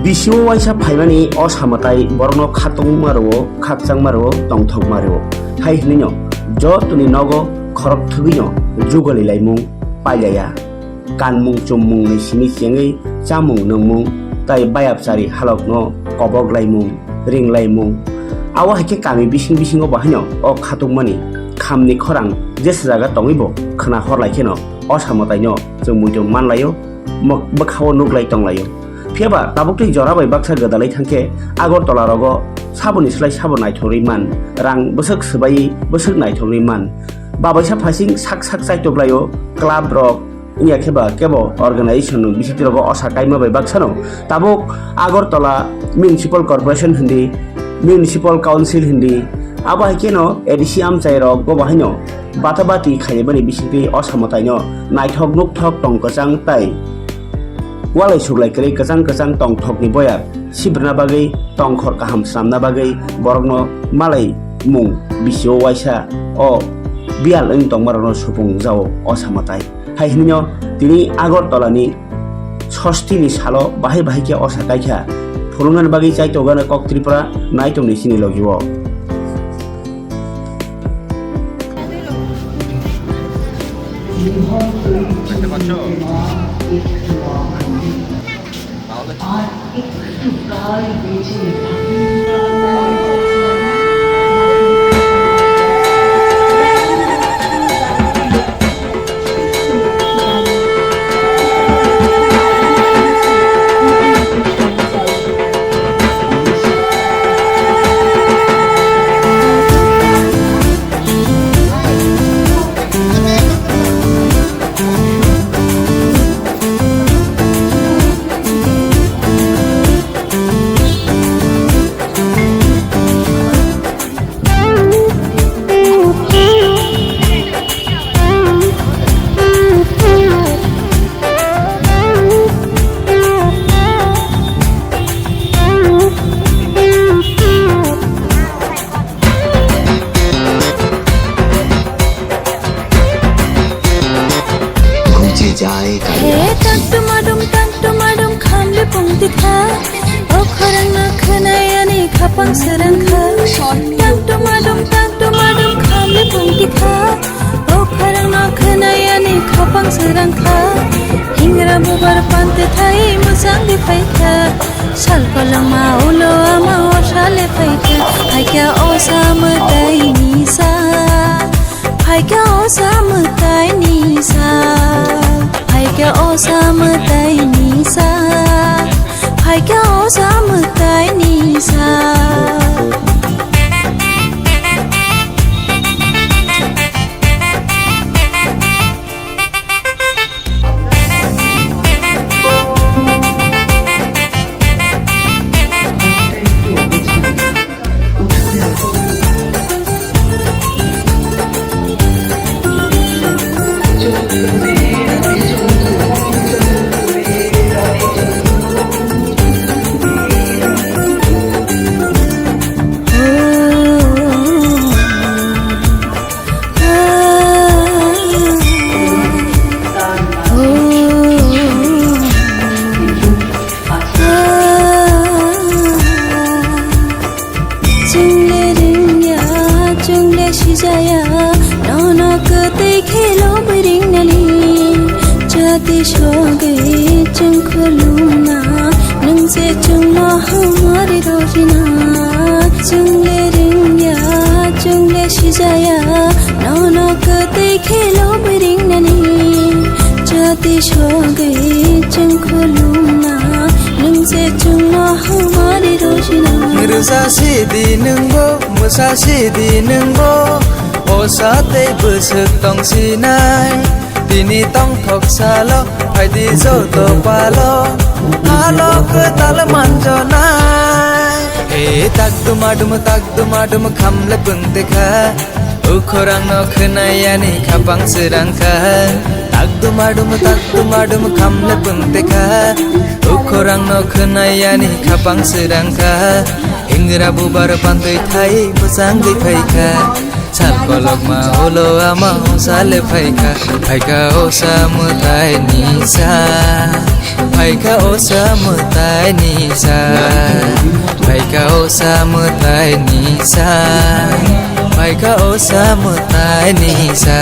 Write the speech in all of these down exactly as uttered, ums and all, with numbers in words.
Bisi-o waisa phaimani o samwtai borokno khatungma rwo, khakchangma rwo, tongthokma rwo. Hai hwnwino jotoni nogo khorok thwgwino jugali laimung pailaiya. Kanmung chummungni simi chengwi chamung nungmung tai bayapchari halokno kobok laimung, ring laimung. Abo hai khe kami bising bisingo bahaino o khatungmani khamni khorang jesa jaga tongwibo khna hor lai kheno o samwtaino chwng muitu manlaio, mok-, bwkhao nuklai tonglaio. Phiya ba tabuk tei jora bai baksa gwdalai thang khe Agartala rogo saboni slai sabo naithok rwi man, rang bwswk swbaiwi bwswk naithok rwi man. Babaisa phaising sak sak chaitok laio club rok, wngya khe ba kebo organization rok bisik rok osa kaima bai baksa no tabuk Agartala Municipal Corporation hindi, Municipal Council hindi, abo hai kheno A D C amchai rok bo bahaino bata bati khaimani bisingtwi o samwtaino naithok nukthok tong kwchang tai walai suglai kwrwi kwchang kwchang tongthokni boyar sibrwna bagwi tongkhor kaham swnamna bagwi borokno malai mung bisio waisa o biyal wng tongmarokno supung jao o samwtai. Hai hwnwino tini Agartalani sostini salo bahai bahai khe osa kaikha phulungnani bagwi chaitokgana kok Tripura naitomni chini logio. He tak tumadum, tak tumadum, khamle pungti kha. O khorang no khwnai ani khapang srang kha. Tak tumadum, tak tumadum, khamle pungti kha. O khorang no khwnai ani khapang srang kha. Hingra bubar pante thai musang di phai kha. Sal kolongma ulo ama o sale phai kha. Phai kha o samwtai ni sa. Phai kha o samwtai ni sa. Phai kha o samwtai ni sa. Phai kha o samwtai ni sa. Chwngle rwngya, chwngle sijaya, nono kwtwi khe lobwi ringnani. Jati sogwi chwng khulumna, nwng se chwngno hamari rwrwna. Chwngle rwngya, chwngle sijaya, nono kwtwi khe lobwi ringnani. Jati sogwi chwng khulumna, nwng se chwngno hamari rwrwna. Rwsa sidi nwngbo, mwsa sidi nwngbo, osa tei bwswk tongsinai. Tini tongthok salo, phaidi joto palo, halo kwtal manjonai. E tak dumadum, tak dumadum, khamle pungte kha. O khorang no khwnai ani khapang srang kha. Tak dumadum, tak dumadum, khamle pungte kha. O khorang no khwnai ani khapang srang kha. Hingra bubar pantwi thai bwsang di phai kha. Sal kolokma ulo ama o sale phai kha. Phai kha o samwtai ni sa. Phaikha osa mwtaini sa, phaikha osa mwtaini sa, phaikha osa mwtaini sa.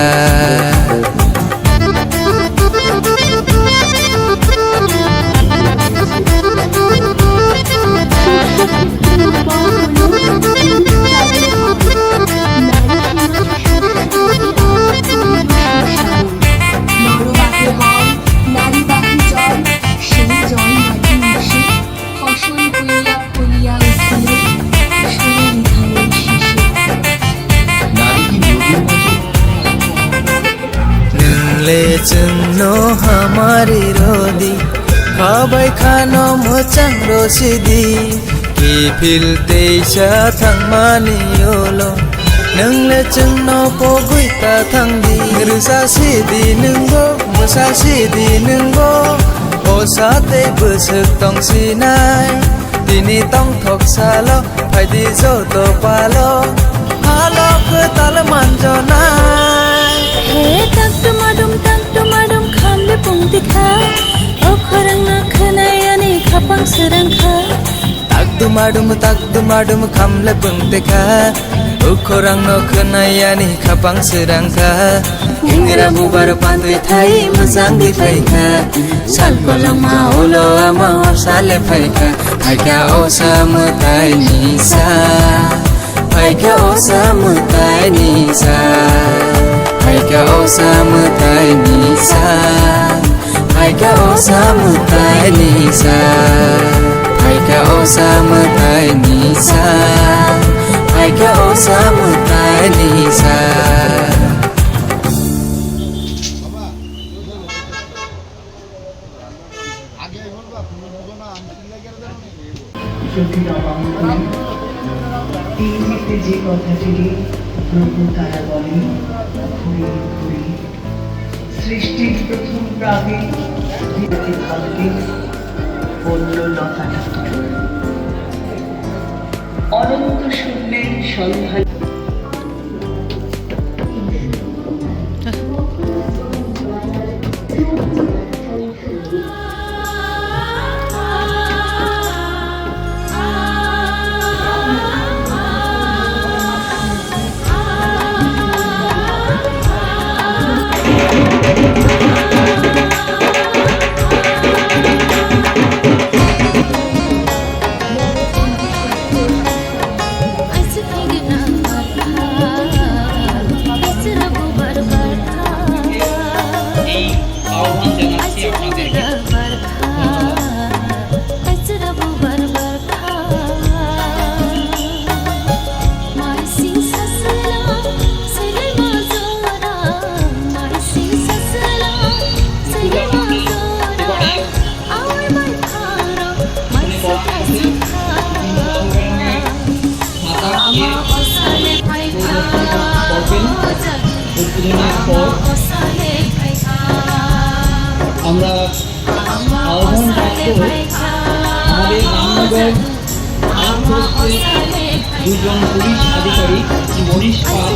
Nwng le chwngno hamari rwdi, khabai khano mwchang rwsidi. Kiphil teisa thangmani ulo, nwng le chwngno pogwi ta thangdi. Rwsa sidi nwngbo, bwsa sidi nwngbo, osa tei bwswk tong sinai. Tini tongthok salo, phaidi joto palo, halo kwtal manjonai. He tak dumadum, tak dumadum, khamle pungti kha, o khorang no khwnai ani khapang srang kha. Tak dumadum, tak dumadum, khamle pungti kha, o khorang no khwnai ani khapang srang kha. Ingra bubar pantwi thai mwchang di phai kha. Sal kolongma ulo ama hor sale phai kha. Phai kha osa mwtaini sa. Phai kha osa mwtaini sa. Phai kha osa mwtaini sa. Phai kha osa mwtaini sa. Phai kha osa mwtaini sa. Phai kha osa mwtaini sa. প্রকৃত বাংলা ইংরেজিতে যে কথাটিকে প্রভু তারা বলেন ঘুরি ঘুরি। সৃষ্টির প্রথম প্রাগে ভারতে বলল লতা ঠাকুর। অনন্ত শূন্যের সন্ধান। এই আহ্বান জানাচ্ছি আপনাদেরকে। মাতা আমের উদ্বোধন করবেন। উদ্বোধনের পর আমরা আহ্বান জানাবো আমাদের রামনগর আউটপোস্টের দুজন পুলিশ আধিকারিক মনীষ পাল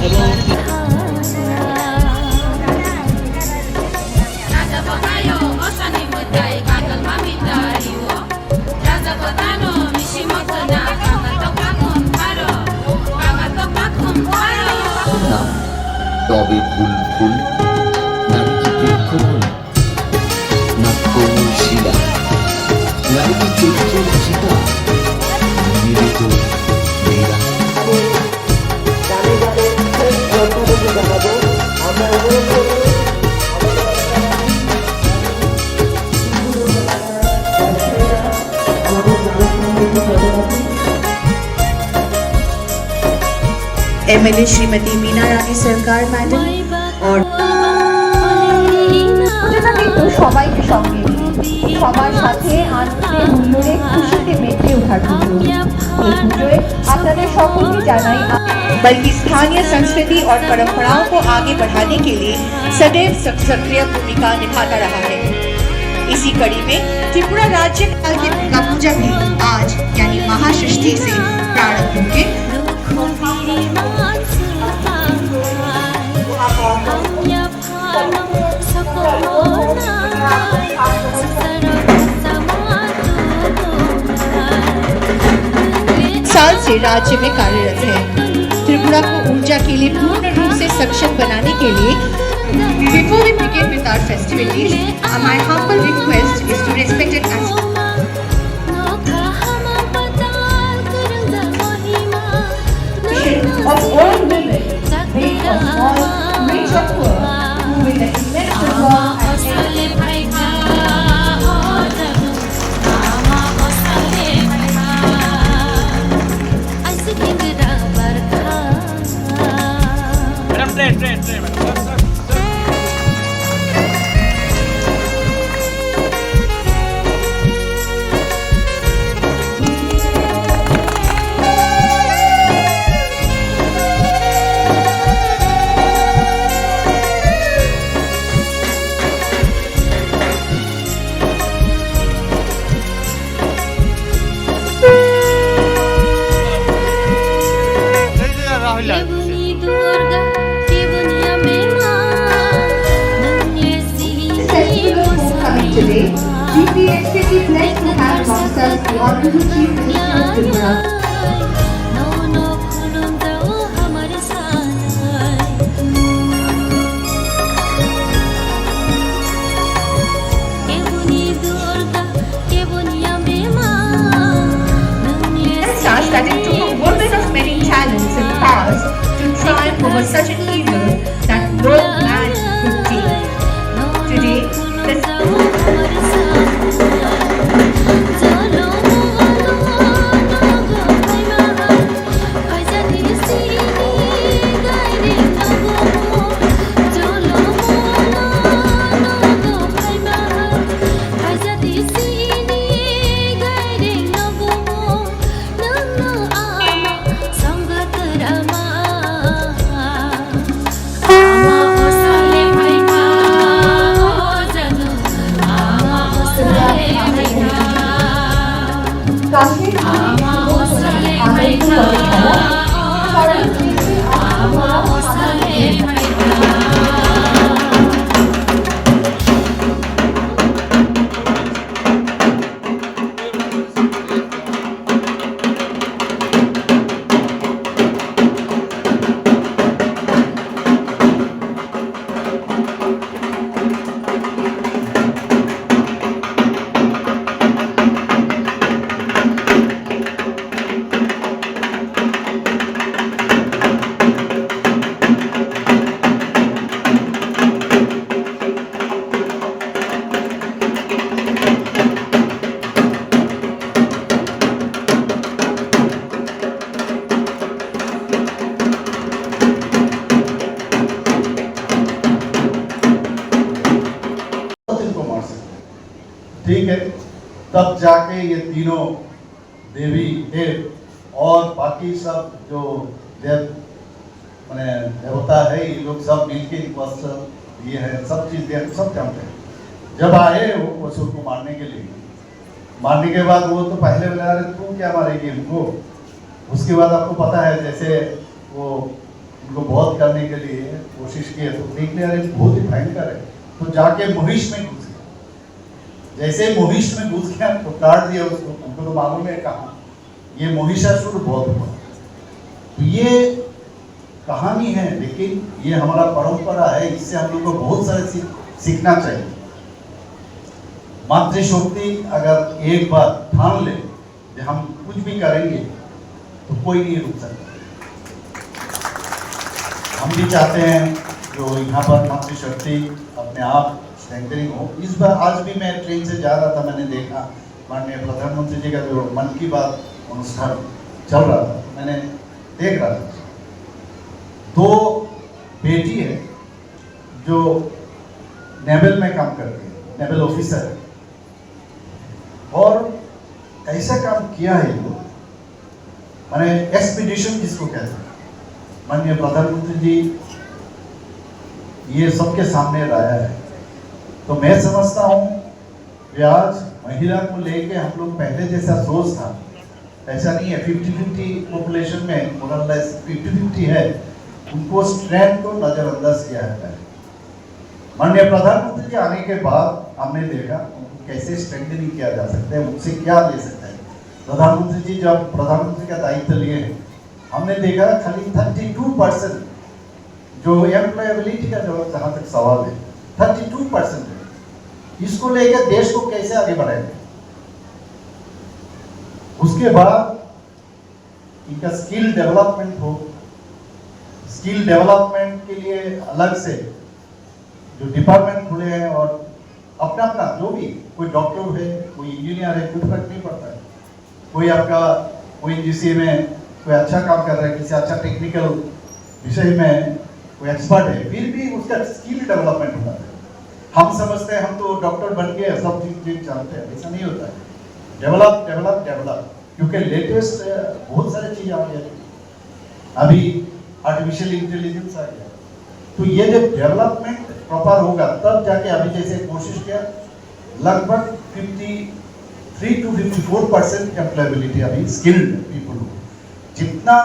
এবং না, তবে ভুল ভুল, নারী কি বৃক্ষ ভুল, না কোমল শিলা, নারী কি চৈত্র চিতা, মিলিত লীলা। এমএলএ শ্রীমতী মীনা রানী সরকার ম্যাডাম। ঘটনা কিন্তু সবাইকে সঙ্গে নিয়ে, সবার সাথে আনন্দে হুল্লোড়ে খুশিতে মেতে ওঠার পুজো। এই পুজোয় আপনাদের সকলকে জানাই আ- बल्कि स्थानीय संस्कृति और परंपराओं को आगे बढ़ाने के लिए सदैव सक-, सक्रिय भूमिका निभाता रहा है। इसी कड़ी में त्रिपुरा राज्य काल की दुर्गा पूजा भी आज यानी महाषष्ठी से प्रारंभ होंगे। राज्य में कार्यरत है। त्रिपुरा को ऊर्जा के लिए पूर्ण रूप से सक्षम बनाने के लिए, before we begin with our festivities, my humble request is to respect and of all women, big or small, rich or poor, who with an immense resolve and Festival of homecoming today, D P H K T pledged to have Bangsa as the Honorable Chief Minister of Tripura. Just ask that it took a woman of many talents and powers to triumph over such an evil that no man could tame. Today, this को मार सकते हैं। ठीक है, तब जाके ये तीनों देवी देव और बाकी सब जो देव, माने देवता है, ये लोग सब मिलके इनको अस्त्र दिए हैं, सब चीज दिए हैं, सब जानते हैं। जब आए वो असुर को मारने के लिए, मारने के बाद वो तो पहले बोला, "अरे तू क्या मारेगी हमको?" उसके बाद आपको पता है, जैसे वो उनको वध करने के लिए कोशिश किए तो देखने, अरे बहुत ही भयंकर है, तो जाके महिष में घुस गया। जैसे ही महिष में घुस गया तो काट दिया उसको, हमको तो मालूम है कहाँ। ये महिषासुर वध हुआ। तो ये कहानी है, लेकिन ये हमारा परंपरा है, इससे हम लोग को बहुत सारे सीख, सीखना चाहिए। मातृशक्ति अगर एक बार ठान ले कि हम कुछ भी करेंगे, तो कोई नहीं रुक सकता। हम भी चाहते हैं जो यहाँ पर मातृशक्ति अपने आप स्ट्रेंथनिंग हो। इस बार, आज भी मैं ट्रेन से जा रहा था, मैंने देखा माननीय प्रधानमंत्री जी का जो मन की बात अनुष्ठान चल रहा था, मैंने देख रहा था। दो बेटी है जो नेवल में काम करती है, नेवल ऑफिसर है, और ऐसा काम किया है जो, माने, एक्सपीडिशन जिसको कहते हैं, माननीय प्रधानमंत्री जी ये सबके सामने लाया है। तो मैं समझता हूँ कि आज महिला को लेके हम लोग पहले जैसा सोच था, ऐसा नहीं है। फिफ्टी फिफ्टी पॉपुलेशन में मोरलेस फिफ्टी फिफ्टी है, उनको स्ट्रेंथ को नज़रअंदाज किया जाता है। माननीय प्रधानमंत्री जी आने के बाद हमने देखा उनको कैसे स्ट्रेंथनिंग किया जा सकता है, उनसे क्या ले सकता है। प्रधानमंत्री जी जब प्रधानमंत्री का दायित्व लिए हैं, हमने देखा खाली थर्टी टू परसेंट जो एम्प्लॉयबिलिटी का जो जहाँ तक सवाल है, थर्टी टू परसेंट है। इसको लेकर देश को कैसे आगे बढ़ाएंगे? उसके बाद इनका स्किल डेवलपमेंट हो। स्किल डेवलपमेंट के लिए अलग से जो डिपार्टमेंट खुले हैं और अपना अपना जो भी, कोई डॉक्टर है, कोई इंजीनियर है, कोई फर्क नहीं पड़ता है। कोई आपका कोई जीसी में कोई अच्छा काम कर रहा है, किसी अच्छा टेक्निकल विषय में कोई एक्सपर्ट है, फिर भी उसका स्किल डेवलपमेंट होना चाहिए। हम समझते हैं हम तो डॉक्टर बन के सब चीज चीज जानते हैं, ऐसा नहीं होता है। डेवलप, डेवलप, डेवलप, क्योंकि लेटेस्ट बहुत सारी चीज आ गई है। अभी आर्टिफिशियल इंटेलिजेंस आ गया, तो ये जब डेवलपमेंट प्रॉपर होगा तब जाके अभी जैसे कोशिश किया, लगभग fifty three two fifty four percent employability अभी स्किल्ड पीपल हो। जितना